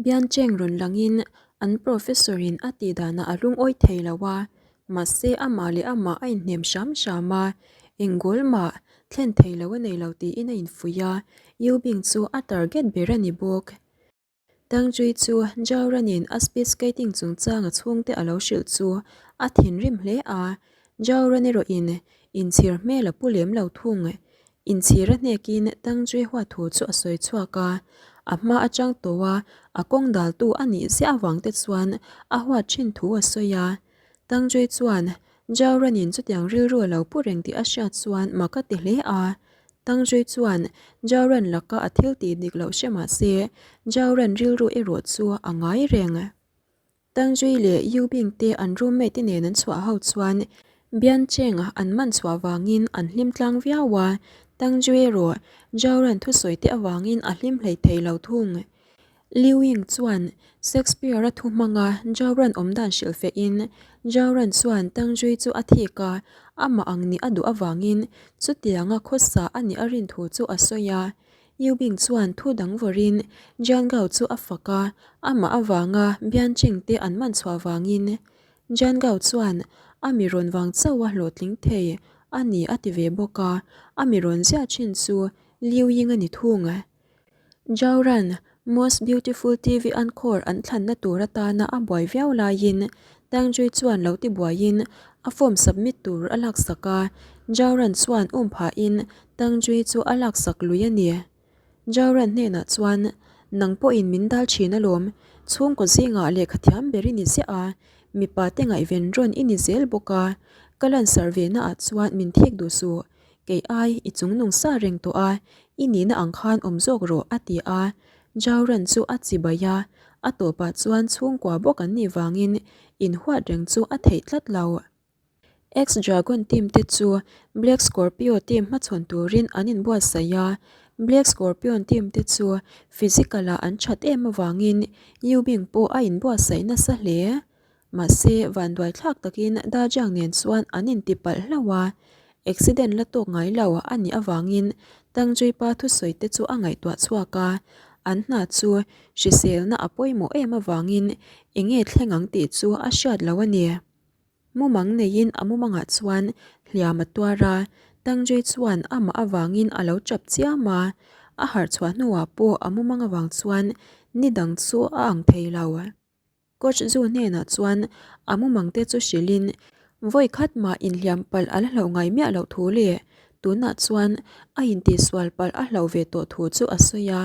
Biancheng rawn langin an professor in a tih danah a lungawi thei lo a, mahse amah leh amah a inhnem hram hram a, eng goal mah thlen thei lo a nei lo tiin a infuih a, Yubing chu a target ber a ni bawk. Tangchui chu Jauran-in a speed skating chungchang a chhungte a lo hrilh chu a thinrim hle a, Jauran erawhin inchhir hmel a pu lem lo thung. Inchhir a hnekin Tangchui huat thu chu a sawi chhuak a, a hma atang tawh a a kawng daltu a nih ziah avang te chuan a huat thin thu a sawi a. Tangchui chuan Jauran-in chutiang rilru a lo pu reng tih a hriat chuan mak a ti hle a, Tangzui chuan Jauran laka a thil tih dik loh hre mah se, Jauran rilru erawh chu a ngai reng. Tangzui leh Yu Bing te an roommate te nen an chhuah ho chuan Bian Cheng an man chhuah vangin an hlim tlang viau a, Tangzui erawh Jauran thusawi te avangin a hlim hlei thei lo thung. Liu Ying chuan Shakespeare-a thu hmanga Jauran awm dan hrilh fehin Jauran chuan Tang Zui chu a thik a, amah ang nih a duh avangin chutianga khawsa a nih a rin thu chu a sawi a. Yu Bing chuan thu dang vawrin Jian Gao chu a fak a, amah avanga Bian Cheng te an man chhuah vangin Jian Gao chuan a mi rawn vang chauh a hlawhtling thei a ni a ti ve bawk a, a mi rawn ziah thin chu Liu Ying a ni thung. Jauran, Most Beautiful TV Anchor an thlanna tur atana a buai viau laiin Tangjui chuan lo ti buaiin a form submit tur a laksak a, Jauran chuan um phahin Tangjui chu a laksak lui a ni. Jauran hnenah chuan, Nang pawhin min dal thin alawm, chhungkaw zingah lehkha thiam ber i ni ziah a, mipa te ngaihven rawn i ni zel bawk a, ka lansar ve naah chuan min thik duh suh, Kei ai, i chungnung sa reng tawh a, i nihna ang khan awm zawk rawh, a ti a. Jauran chu a chi bai a, a tawpah chuan chhungkua bawk an nih vangin inhuat reng chu a theih tlat lo. Ex-Dragon team te chu Black Scorpio team hmachhawn turin an inbuatsaih a, Black Scorpion team te chu physical-ah an that em avangin Yubing pawh a inbuatsaih nasa hle. Mahse, vanduai thlak takin Dajiang nen chuan an inti palh hlauh a, accident la tawk ngai lo a nih avangin Tangzui pa thusawi te chu a ngaihtuah chhuak a, an hna chu hriselna a pawimawh em avangin eng nge thleng ang tih chu a hriat lo a ni. Mumang neiin a mumangah chuan hliam a tuar a, Tangzui chuan amah avangin a lo chap chiam a, a harh chhuah hnuah pawh a mumang avang chuan ni dang chu a ang thei lo. Coach Zu hnenah chuan a mumang te chu hrilhin vawi khat mah inhliam palh a la hlauh ngai miah loh thu leh tunah chuan a intihsual palh a hlauh ve tawh thu chu a sawi a.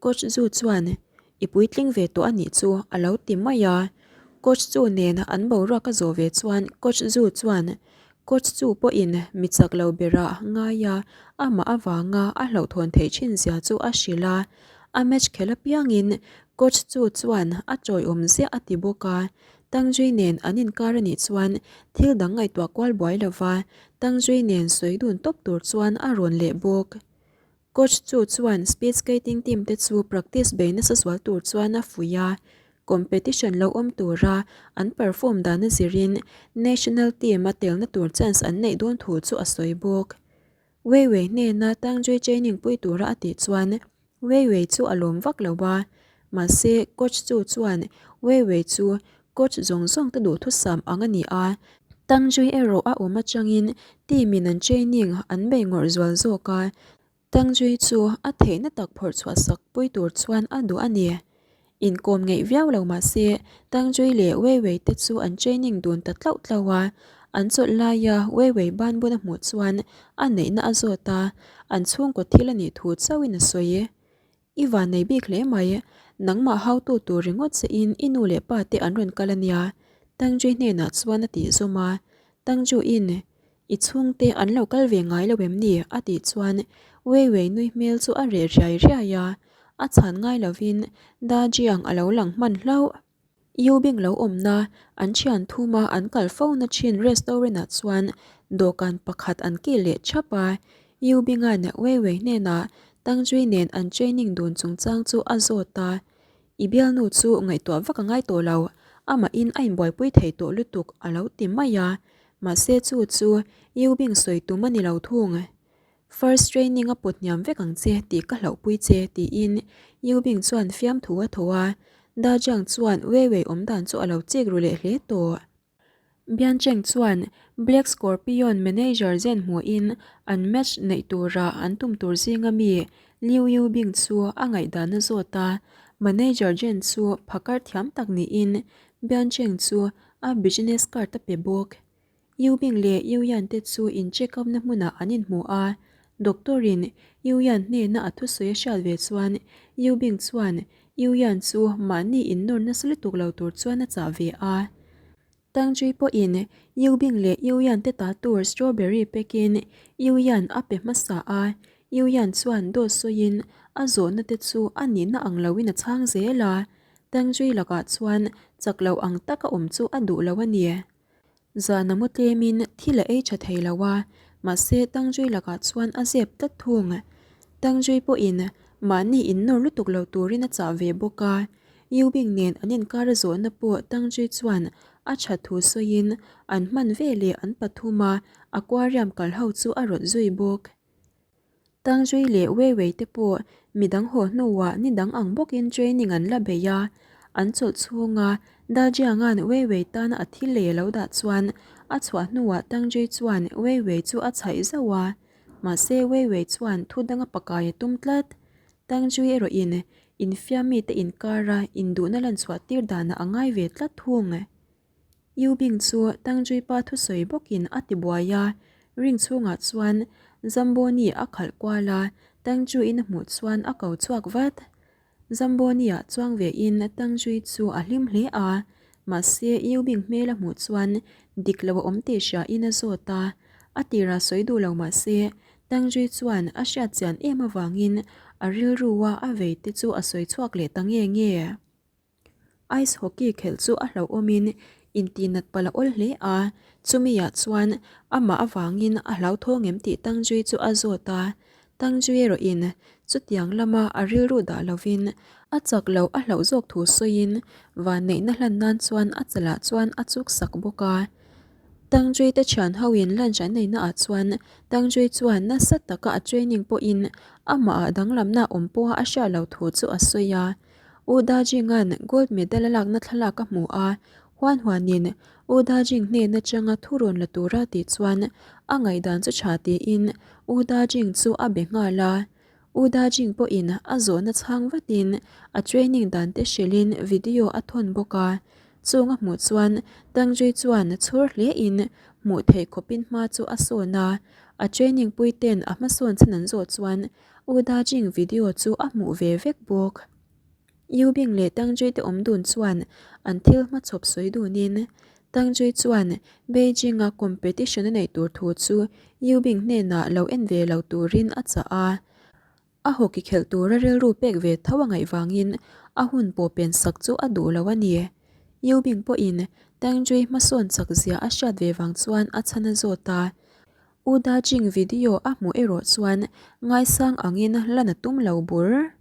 Coach Zu chuan I puitling ve tawh a nih chu a lo ti mai a. Coach Zu nen an boruak a zawh ve chuan Coach Zu chuan Coach Zu pawhin mi chak lo berah ngai a, amah avanga a hlauhthawn theih thin zia chu a hrilh a. A match khelh apiangin Coach chu chuan a chawiawm ziah a ti bawk a, Tangzui nen an inkar a nih chuan thil dang ngaihtuah kual buai lova Tangzui nen sawi dun tawp tur chuan a rawn leh bawk. Coach chu chuan speed skating team te chu practice bei nasa zual tur chuan a fuih a, competition lo awm tura an perform dan a zirin national team a telna tur chance an neih dawn thu chu a sawi bawk. Wei Wei hnena Tangzui training pui tura a tih chuan Wei Wei chu a lawm vak lo a, mahse coach chu chuan Wei Wei chu coach zawng zawng te duhthusam ang a ni a, Tang Zui erawh a awm atangin team in an training an bei ngawrh zual zawk a, Tang Zui chu a theihna tak phawrh chhuah sak pui tur chuan a duh a ni. Inkawm ngeih viau lo mah se, Tang Zui leh Wei Wei te chu an training dun ta tlauh tlauh a, an chawlh laia Wei Wei ban bun a hmuh chuan a neihna a zawt a, an chhungkaw thil a nih thu chauhin a sawi. I van nei bik hle mai, nangmah hautu tur ringawt che in i nu leh pa te an rawn kal a nia, Tang Zui hnenah chuan a tih zawm a, Tang Zui-in I chhungte an lo kal ve ngai lo em ni? a tih chuan Wei Wei nui hmel chu a reh riai riai a, a chhan ngai lovin Da Jiang a lo lang hman hlauh. Yu Bing lo awmna an thian thuma an kal fo na thin restaurant ah chuan dawhkan pakhat an kil leh thap a, Yu Bing-a'n Wei Wei hnenah Tang Zui nen an training dun chungchang chu a zawt a, I bialnu chu ngaihtuah vak a ngai tawh lo, amahin a inbuaipui thei tawh lutuk a lo ti mai a, mahse chu chu Yu Bing sawi tum a ni lo thung. First training a put hniam vek ang che tih ka hlauhpui che tiin Yu Bing chuan fiamthu a thaw a. Da Jiang chuan Wei Wei awm dan chu a lo chik ru leh hle tawh. Bian Cheng chuan Black Scorpion manager Zen hmuhin an match neih tura an tum tur zinga mi Liu Yubing chu a ngaihdan a zawt a, manager Zen chu phakar thiam tak niin Bian Cheng chu a business card a pe bawk. Yubing leh Yu Yan te chu in check up na hmunah an inhmu a, doctor in Yu Yan hnena a thusawi a hriat ve chuan Yubing chuan Yu Yan chu mahni innawr nasa lutuk lo tur chuan a chah ve a. Tangzui pawhin Yu Bing leh Yu Yan te ta tur strawberry pekin Yu Yan a pe hmasa a, Yu Yan chuan dawt sawiin a zawhna te chu a nihna ang loin a chhang zel a, Tangzui lakah chuan chak lo ang taka awm chu a duh lo a ni. Zan a mu tlemin thil a ei tha thei lo a, mahse Tangzui lakah chuan a zep tlat thung. Tangzui pawhin mahni innawr lutuk lo turin a chah ve bawk a, Yubing nen an inkar a zawhna pawh Tangzui chuan a tha thu sawiin an hman veleh an pathum a, aquarium kal ho chu a rawt zui bawk. Tangzui leh Wei Wei te pawh midang haw hnuah ni dang ang bawkin training an la bei a, an chawlh chhunga Da Jianga'n Wei Wei tana a thil lei a lo dah chuan a chhuah hnuah Tangzui chuan Wei Wei chu a chhaih zauh a, mahse Wei Wei chuan thu danga pakai a tum tlat. Tangzui erawhin infiam mite inkara induhna lanchhuah tir danah a ngai ve tlat thung. Yu Bing chu Tangzui pa thusawi bawkin a ti buai a, ring chhungah chuan Zamboni a khalh kual a, Tangzui-in a hmuh chuan a ko chhuak vat. Zamboni-ah chuang vein Tangzui chu a hlim hle a, mahse Yu Bing hmel a hmuh chuan dik lo a awm tih hriain a zawt a, a tirah sawi duh lo mahse Tangzui chuan a hriat chian em avangin a rilrua a vei te chu a sawi chhuak leh ta nge nge. Ice hockey khelh chu a hlauhawmin intihnat palh a awl hle a, chumiah chuan amah avangin a hlauthawng em tih Tangzui chu a zawt a, Tangzui erawhin chutiang lama a rilru dah lovin a chak loh a hlauh zawk thu sawiin vanneihna hlan nan chuan a chalah chuan a chuk sak bawk a. Tangzui te thian hoin lunch an neihna ah chuan Tangzui chuan nasa taka a training pawhin amahah danglamna awm pawha a hriat loh thu chu a sawi a. U Dajing-a'n gold medal a lakna thlalak a hmu a, Huan Huanin U Dajing hnen atanga thu rawn la tura tih chuan a ngaihdan chu tha tiin U Dajing chu a be nghal a. U Dajing pawhin a zawhna chhang vatin a training dan te hrilhin video a thawn bawk a. Chung a hmuh chuan Tangzui chuan chhur hlein hmuh theih khawpin hma chu a sawn a, a training puiten a hmasawn chhan an zawh chuan U Dajing video chu a hmuh ve vek bawk. Yu Bing leh Tang Jui te awm dun chuan an thil hmachhawp sawi dunin Tang Jui chuan Beijing-a competition a neih tur thu chu Yu Bing hnenah lo en ve lo turin a chah a. A hockey khelh tura rilru pek ve tho a ngaih vangin a hun pawh pen sak chu a duh lo a ni. Yu Bing pawhin Tang Jui hmasawn chak zia a hriat ve vang chuan a chhan a zawt a. U Dajing video a hmuh erawh chuan ngaisang angin lan a tum lo bur.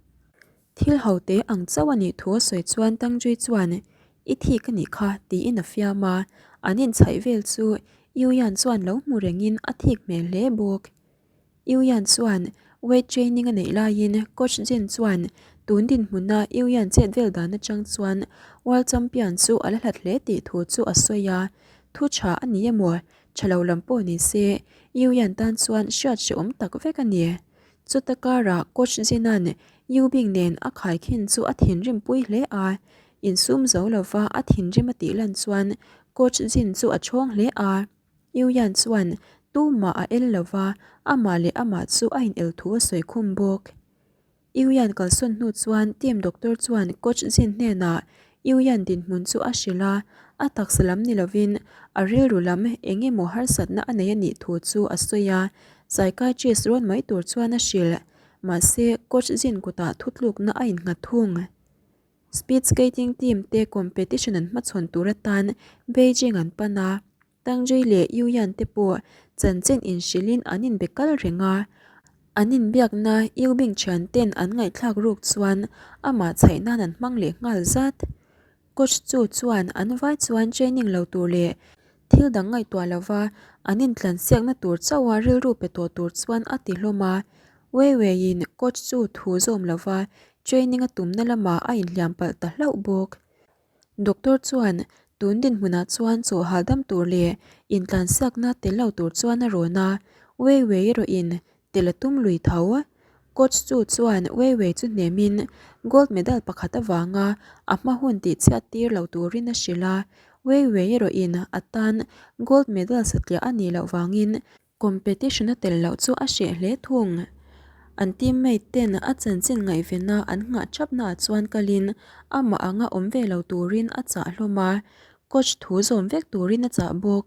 Thil ho te ang chauh a nih thu a sawi chuan Tangjui chuan I thik a nih kha tiin a fiam a, an inchhaih vel chu Yu Yan chuan lo hmu rengin a thik hmel hle bawk. Yu Yan chuan weight training a neih laiin coach Jin chuan tun dinhmuna Yu Yan chet vel dan atang chuan world champion chu a la hlat hle tih thu chu a sawi a, thu tha a ni emaw Tha lo lam pawh ni se, Yu Yan tan chuan hriat hrehawm tak vek a ni. Chuta karah Coach Jinan Yu Bing nen a khaikhin chu a thinrim pui hle a, insum zo lova a thinrim a tih lan chuan Coach Jin chu a chhawng hle a. Yu Yan chuan tumah a el lova, amah leh amah chu a inel thu a sawi khum bawk. Yuyan kalsawn hnu chuan team doctor chuan coach Jin hnenah Yuyan dinhmun chu a hrilh a, a taksa lam ni lovin a rilru lam eng emaw harsatna a nei a nih thu chu a sawi a, psychiatrist rawn mai tur chuan a hrilh. Mahse, coach Jin kutah thutlukna a innghat thung. Speed skating team te competition an hmachhawn tur atan Beijing an pan a. Tangjui leh Yuyan te pawh chanchin inhrilhin an inbe kal reng a, an inbiakna Yubing thian ten an ngaihthlak ruk chuan amah chhaih nan an hmang leh nghal zat. Coach chu chuan an vai chuan training lo tur leh thil dang ngaihtuah lova an intlansiakna tur chauha rilru pe tawh tur chuan a ti hlawm a. Wei Wei-in coach chu thu zawm lova training a tumna lamah a inhliam palh ta hlauh bawk. Doctor chuan tun dinhmunah chuan chaw hahdam tur leh intlansiakna tel lo tur chuan a rawn a, Wei Wei erawhin tel a tum lui tho. Coach chu chuan Wei Wei chu hnemin gold medal pakhat avanga a hma hun tihchhiat tir lo turin a hrilh a, Wei Wei erawhin a tan gold medal satliah a nih loh vangin Competition a tel loh chu a hreh hle thung. An teammate ten a chanchin ngaihvena an nghah thapnaah chuan kalin amah anga awm ve lo turin a chah hlawm a, coach thu zawm vek turin a chah bawk.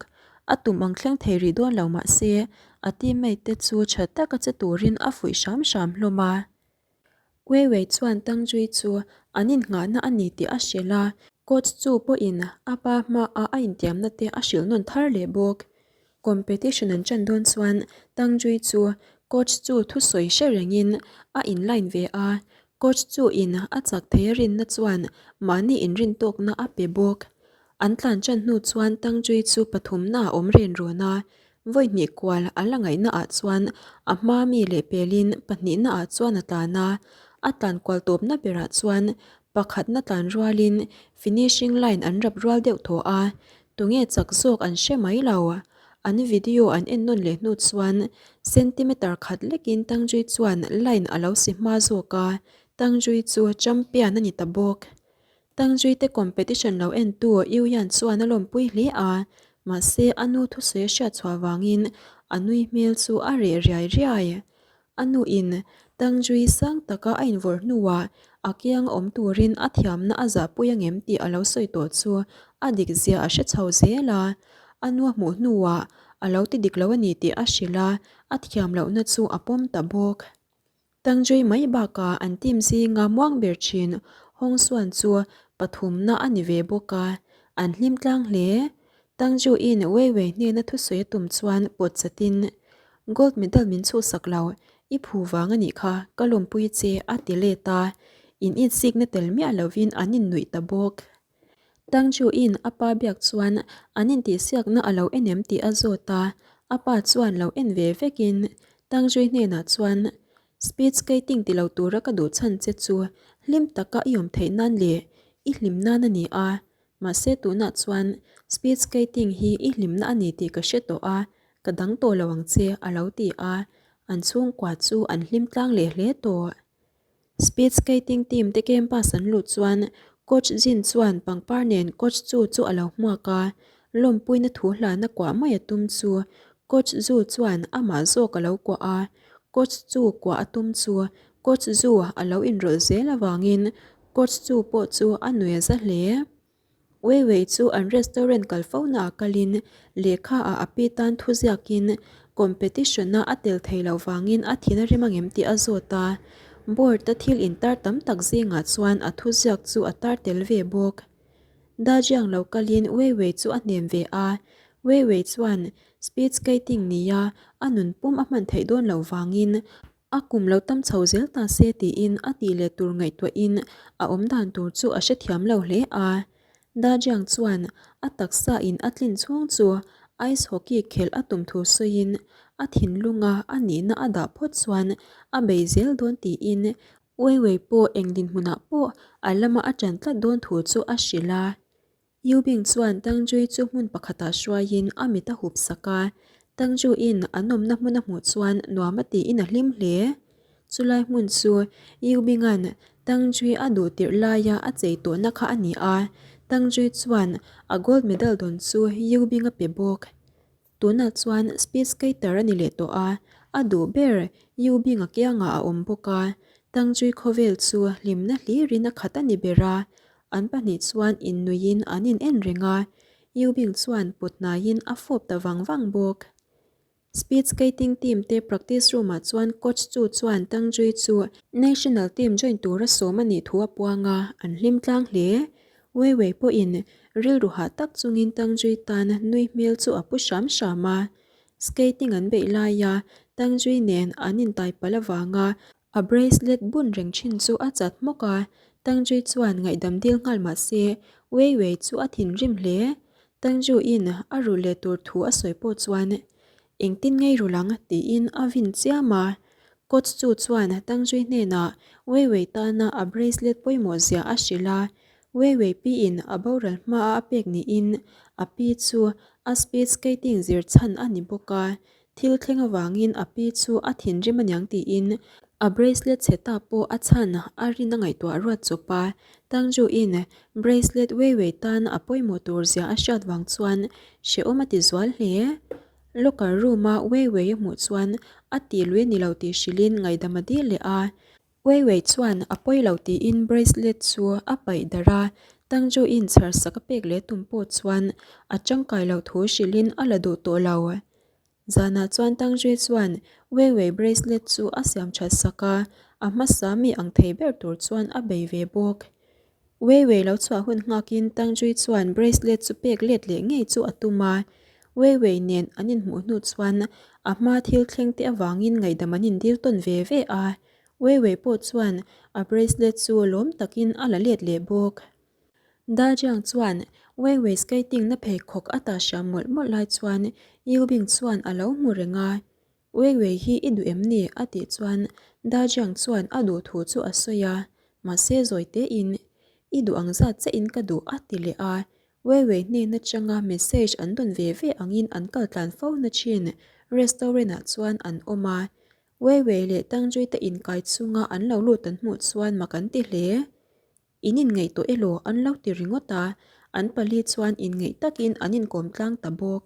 A tum ang thleng thei rih dawn lo mah se, a teammate te chu tha taka che turin a fuih hram hram hlawm a. Wei Wei chuan Tang Jui chu an innghahna a ni tih a hrilh a, coach chu pawhin a pa hmaah a intiamna te a hrilh nawn thar leh bawk. Competition an ṭan dawn chuan Tang Jui chu coach chu thusawi hre rengin a inline ve a, coach chu in a chak thei a rinna chuan mahni inrintawkna a pe bawk. An tlan ṭan hnu chuan Tang Jui chu pathumna a awm ren rawn a, Vawi hnih kual a la ngaihna ah chuan a hma mi leh pelin pahnihna ah chuan a tlan a, a tlan kual tawpna berah chuan pakhatna tlan rualin finishing line an rap rual deuh thaw a, tunge chak zawk an hre mai lo. An video an en nawn leh hnu chuan centimeter khat lekin Tangjui chuan line a lo si hma zawk a, Tangjui chu champion a ni ta bawk. Tangzuite competition lo entu Yu Yan chuan a lawmpui hle a, mahse a nu thusawi a hriat chhuah vangin a nui hmel chu a reh riai riai. A nuin Tangzui sang taka a invawrh hnuah a kiang awm turin a thiamna a zahpui angem tih a lo sawi tawh chu a dik zia a hre chho zel a, a nu a hmuh hnuah a lo ti dik lo a ni tih a hrilh a, a thiam lohna chu a pawm ta bawk. Tangzui mai bakah an team zinga muang ber thin Hong Suan chu pathumna a ni ve bawk a, an hlim tlang hle. Tangzui-in Wei Wei hnena thusawi a tum chuan pawt chatin, Gold medal min chhuhsak lo, i phu vang a nih kha, ka lawmpui che a ti let a, in insikna tel miah lovin an innuih ta bawk. Tangju-in a pa biak chuan an intihsiakna a lo en em tih a zawt a, a pa chuan lo en ve vekin Tangjui hnenah chuan Speed skating ti lo tura ka duh chhan che chu hlim taka i awm theih nan leh i hlim nan a ni a, mahse tunah chuan speed skating hi i hlimna a ni tih ka hre tawh a, ka dang tawh lo ang che a lo ti a, an chhungkua chu an hlim tlang leh hle tawh. Speed skating team te campus an luh chuan coach Jin chuan pangpar nen coach Chu chu a lo hmuak a, lawmpuina thu hlana kuah mai a tum chu coach Zhu chuan amah zawk a lo kuah a, coach Chu kuah a tum chu coach Zhu a lo inrawlh zel avangin coach Chu pawh chu a nui a za hle. Wei Wei chu an restaurant kal fo naah kalin lehkha ah a pi tan thu ziakin competition a a tel thei loh vangin a thin a rim angem tih a zawt a. Board a thil intar tam tak zingah chuan a thu ziak chu a tar tel ve bawk. Dajiang lo kalin Wei Wei chu a hnem ve a, Wei Wei chuan speed skating nia a nun pum a hman theih dawn loh vangin A kum lo tam chho zel ta se tiin a tih leh tur ngaihtuahin a awm dan tur chu a hrethiam lo hle a. Dajiang chuan a taksa in a tlin chhung chu ice hockey khelh a tum thu sawiin a thinlunga a nihna a dah phawt chuan a bei zel dawn tiin Wei Wei pawh eng dinhmunah pawh a lama a ṭan tlat dawn thu chu a hrilh a. Yu Bing chuan Tang Jui chu hmun pakhatah hruaiin a mit a hup sak a, Tang Ju-in an awmna hmun a hmuh chuan nuam a tiin a hlim hle. Chulai hmun chu Yu Bing-a'n Tang Jui a duh tirh laia a chei tawhna kha a ni a, Tang Jui chuan a gold medal dawn chu Yu Bing a pe bawk. Tunah chuan speed skater a ni leh tawh a, a duh ber Yu Bing-a kiangah a awm bawk a, Tang Jui khawvel chu hlimna hlirin a khat a ni ber a, An pahnih chuan innuiin an in en reng a, Yu Bing chuan put hnaiin a fawp ta vang vang bawk. Speed skating team te practice room ah chuan coach chu chuan Tang Jui chu national team join tura sawm a nih thu a puang a, an hlim tlang hle. Wei Wei pawhin rilru hah tak chungin Tang Jui tan nui hmel chu a pu hram hram a. Skating an beih laia Tang Jui nen an intai palh avanga A bracelet bun reng thin chu a chat hmawk a, Tangju chuan ngaihdam dil nghal mah se, Wei Wei chu a thinrim hle. Tangju-in a rulh leh tur thu a sawi pawh chuan, Engtin ngei rulh ang? tiin a vin chiam a. Coach chu chuan Tangzui hnenah Wei Wei tana a bracelet pawimawh zia a hrilh a, Wei Wei piin a boral hmaa a pek niin a pi chu a speed skating zir chhan a ni bawk a, thil thleng avangin a pi chu a thinrim aniang tiin a bracelet chhe ta pawh a chhan a rin a ngaihtuah ruat chawp a, Tangjuin bracelet Wei Wei tan a pawimawh tur zia a hriat vang chuan hrehawm a ti zual hle. Locker room a Wei Wei a hmuh chuan a tih lui a ni lo tih hrilhin ngaihdam a dil leh a. Wei Wei chuan a pawi lo tiin bracelet chu a paih darh a, Tang Ju in chhar sak a pek leh tum pawh chuan a tangkai loh thu hrilhin a la duh tawh lo. Zanah chuan Tang Ju chuan Wei Wei bracelet chu a siam that sak a, a hmasa mi ang thei ber tur chuan a bei ve bawk. Wei Wei lo chhuah hun nghakin Tang Jui chuan bracelet chu pek let leh ngei chu a tum a. Wei Wei nen an inhmuh hnu chuan a hma thil thleng te avangin ngaihdam an indil tawn ve ve a. Wei Wei pawh chuan a bracelet chu lawm takin a la let leh bawk. Da Jiang chuan Wei Wei skating na pheikhawk a tah hriam mawlh mawlh lai chuan Yu Bing chuan a lo hmu reng a. Wei Wei hi i duh em ni? a tih chuan Da Jiang chuan a duh thu chu a sawi a, mahse zawi tein I duh ang zat che in ka duh a ti leh a, Wei Wei hnen atanga message an dawn ve ve angin an kal tlan fo na thin restaurant ah chuan an awm a, Wei Wei leh Tang Jui te inkai chunga an lo lut an hmuh chuan mak an ti hle. In inngeih tawh elaw an lo ti ringawt a, an pali chuan inngeih takin an inkawm tlang ta bawk.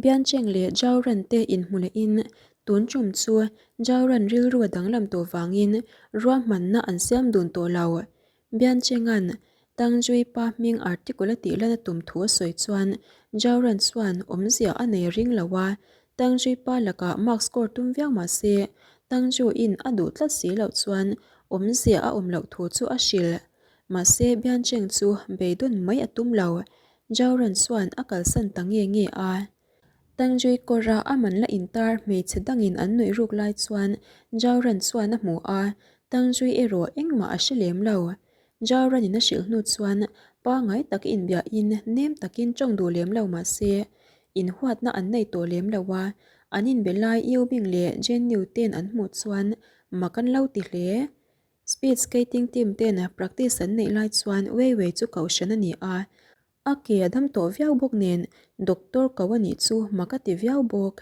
Biancheng leh Jauran te inhmu lehin tun tum chu Jauran rilru a danglam tawh vangin ruahmanna an siam dun tawh lo. Bianchenga'n Tangjui pa hming article a tih lan a tum thu a sawi chuan Jauran chuan awmzia a nei ring lo a, Tangjui pa lakah mark score tum viau mah se Tangjuin a duh tlat si loh chuan awmzia a awm loh thu chu a hrilh. Mahse Biancheng chu beidawn mai a tum lo. Jauran chuan a kalsan ta nge nge a. Tangjui kawra a man la intar hmeichhe dangin an nuih ruk lai chuan Jauran chuan a hmu a, Tangjui erawh engmah a hre lem lo. Jauran-in a hrilh hnu chuan pangai tak inbiahin nem takin tawng duh lem lo mah se, inhuatna an nei tawh lem lo a, an inbe lai Yubing leh Jenniu ten an hmuh chuan mak an lo ti hle. Speed skating team ten practice an neih lai chuan Wei Wei chu kohhran a ni a, a ke a dam tawh viau bawk nen doctor ko a nih chu mak a ti viau bawk.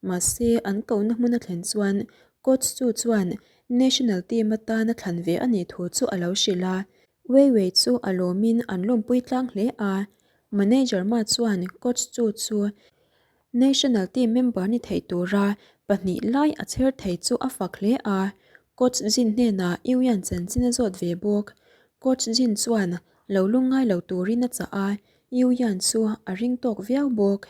Mahse an kohna hmun a thlen chuan coach chu chuan national team atana thlan ve a nih thu chu a lo hrilh a, Wei Wei chu a lawmin an lawmpui tlang hle a, manager ma chuan coach chu chu National team member ni thei tura pahnih lai a chher thei chu a fak hle a, Coach Jin hnenah Yuyan chanchin a zawt ve bawk. Coach Jin chuan lo lungngai lo turin a chah a, Yuyan chu a ring tawk viau bawk.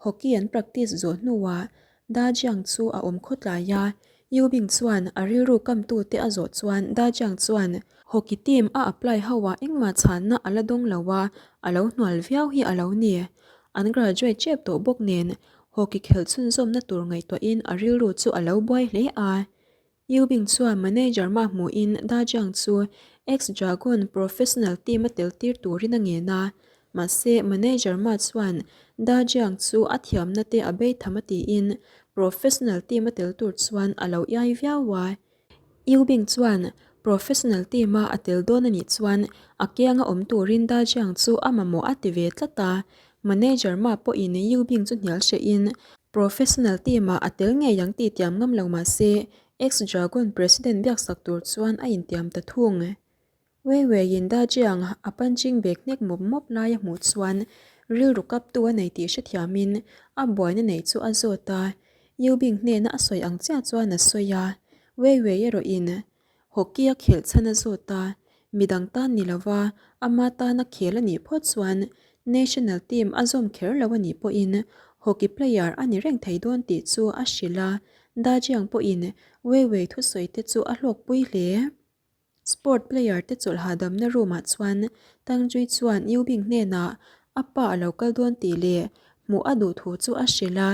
Hockey an practice zawh hnuah Da Jiang chu a awm khawtlai a, Yubing chuan a rilru kamtute a zawh chuan Da Jiang chuan Hockey team a apply ho ah engmah chhanna a la dawng lo a, a lo hnual viau hi a lo ni. An graduate tep tawh bawk nen hockey khelh chhunzawmna tur ngaihtuahin a rilru chu a lo buai hle a. Yubing chuan manager mah hmuhin Da Jiang chu ex-Dragon professional team a tel tir turin a ngen a, mahse manager mah chuan Da Jiang chu a thiamna te a bei tham a tiin professional team a tel tur chuan a lo iai viau a. Yubing chuan professional team-a a tel dawn a nih chuan a kianga awm turin Da Jiang chu a mamawh a ti ve tlat a. Manager ma pawhin Yubing chu hnial hrehin professional team-ah a tel ngei ang tih tiam ngam lo mah se ex-Dragon president biaksak tur chuan a intiam ta thung. Wei Weiin Da Jiang a punching bag hnek mawp mawp lai a hmuh chuan rilru kaptu a nei tih hrethiamin a buaina neih chu a zawt a, Yu Bing hnena a sawi ang chiah chuan a sawi a, Wei Wei erawhin hockey a khelh chhan a zawt a, midang tan ni lova ama tana khel a nih phawt chuan national team a zawm kher lo a nih pawhin hockey player a ni reng thei dawn tih chu a hrilh a, Da Jiang pawhin Wei Wei thusawi te chu a hlawkpui hle. Sport player te chawlh hahdamna room ah chuan Tang Jui chuan Yu Bing hnenah a pa a lo kal dawn tih leh hmuh a duh thu chu a hrilh a.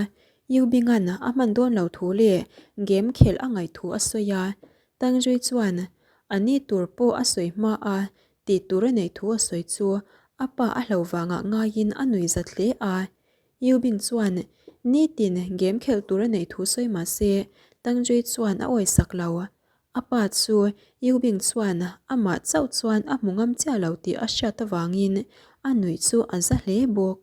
Yu Bing-a'n a hman dawn lo thu leh game khelh a ngaih thu a sawi a. Tang Jui chuan a ni tur pawh a sawi hma a tih tur a neih thu a sawi chu a pa a hlo vangah ngaiin a nui zat hle a. Yu Bing chuan nitin game khelh tur a neih thu sawi mah se, Tangjui chuan a awisak lo. A pa chu Yubing chuan amah chauh chuan a hmu ngam chiah lo tih a hriat avangin a nuih chu a za hle bawk.